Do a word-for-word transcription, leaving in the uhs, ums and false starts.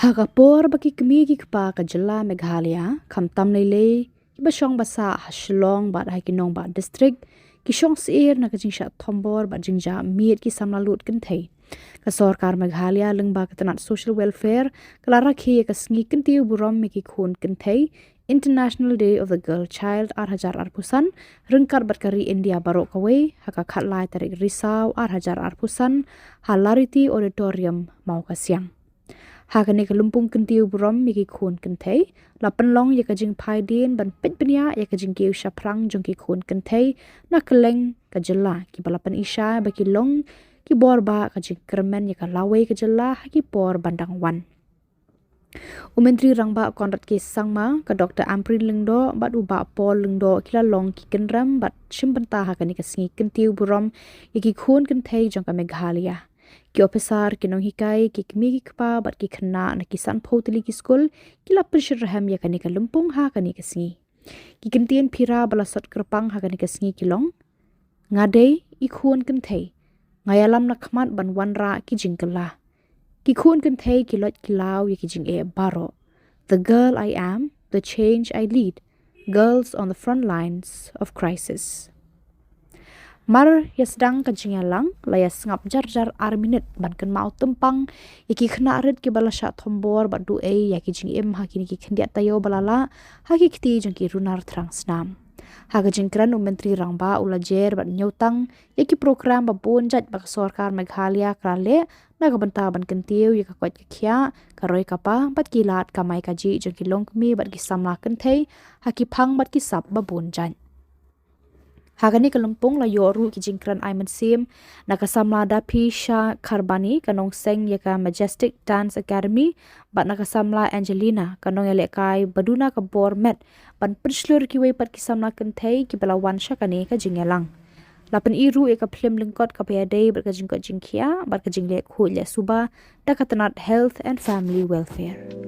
Ha ka por ba ki kmie ki kpa ka jylla Meghalaya, khamtam lei lei kiba shong ba sah ha Shillong bad ha ki nongbah district, ki shong syier na ka jingshah thombor bad jingjah miet ki samla lut kynthei, ka sorkar Meghalaya lyngba ka tnat Social Welfare ka la rakhe ïa ka sngi kyntiew burom ïa ki khun kynthei, International Day of the Girl Child ar hajar arphew san, ryngkat bad ka ri India baroh kawei, ha ka khatlai tarik Risaw ar hajar arphew san, ha Lariti Auditorium, Mawkasiang. Ha kane ka lympung kyntiew burom ïa ki khun kynthei, la pynlong ïa ka jingphaidien ban peit bniah ïa ka jingkiew shaphrang jong ki khun kynthei na kylleng ka jylla, kiba la pyni ba ki long ki bor ba ka jingkyrmen ïa ka lawei ka jylla ha ki por ban dang wan. U Myntri Rangbah Conrad K Sangma, ka Doktor Ampareen Lyngdoh bad u Bah Paul Lyngdoh ki la long ki kynrem bad shim bynta ha kane ka sngi kyntiew burom ïa ki khun kynthei jong ka Meghalaya. Ki ophisar, ki nonghikai, ki kmie ki kpa bad ki khynnah na ki sanphew tylli ki skul ki la pynshitrhem ïa kane ka lympung ha kane ka sngi. Ki kyntien phira ba la sot kyrpang ha kane ka sngi ki long: Nga dei i khun kynthei, nga ïalam na khmat ban wanrah ki jingkylla. Ki khun kynthei ki loit ki law ïa ki jingeh baroh. The girl I am, the change I lead. Girls on the front lines of crisis. Mar ïa sdang ka jingïalang, la ïa sngap jar jar ar minit ban kynmaw tympang ïa ki khynnah rit kiba la shah thombor bad duh ei ïa ki jingim ha kine ki khyndiat taïew ba la lah, ha ki kti jong ki runar thrang snam. Ha ka jingkren, u Myntri Rangbah u la jer bad ñiewtang ïa ki program ba bun jait ba ka sorkar Meghalaya ka la leh na ka bynta ban kyntiew ïa ka koit ka khiah, ka roi ka par bad ki lad kamai kajih jong ki longkmie bad ki samla kynthei ha ki phang bad ki sap ba bun jait. Ha kane ka lympung la ïoh ruh ki jingkren ai mynsiem na ka samla Daphi Shah Kharbani, ka nongseng ïa ka Majestic Dance Academy, bad na ka samla Angelina, ka nongïalehkai ba duna ka bor met, ban pynshlur kiwei pat ki samla kynthei kiba la wan sha kane ka jingïalang. La pyni ruh ïa ka phlim lyngkot kaba ïadei bad ka jingkoit jingkhiah bad ka jingleh khuid leh suba da ka tnat Health and Family Welfare.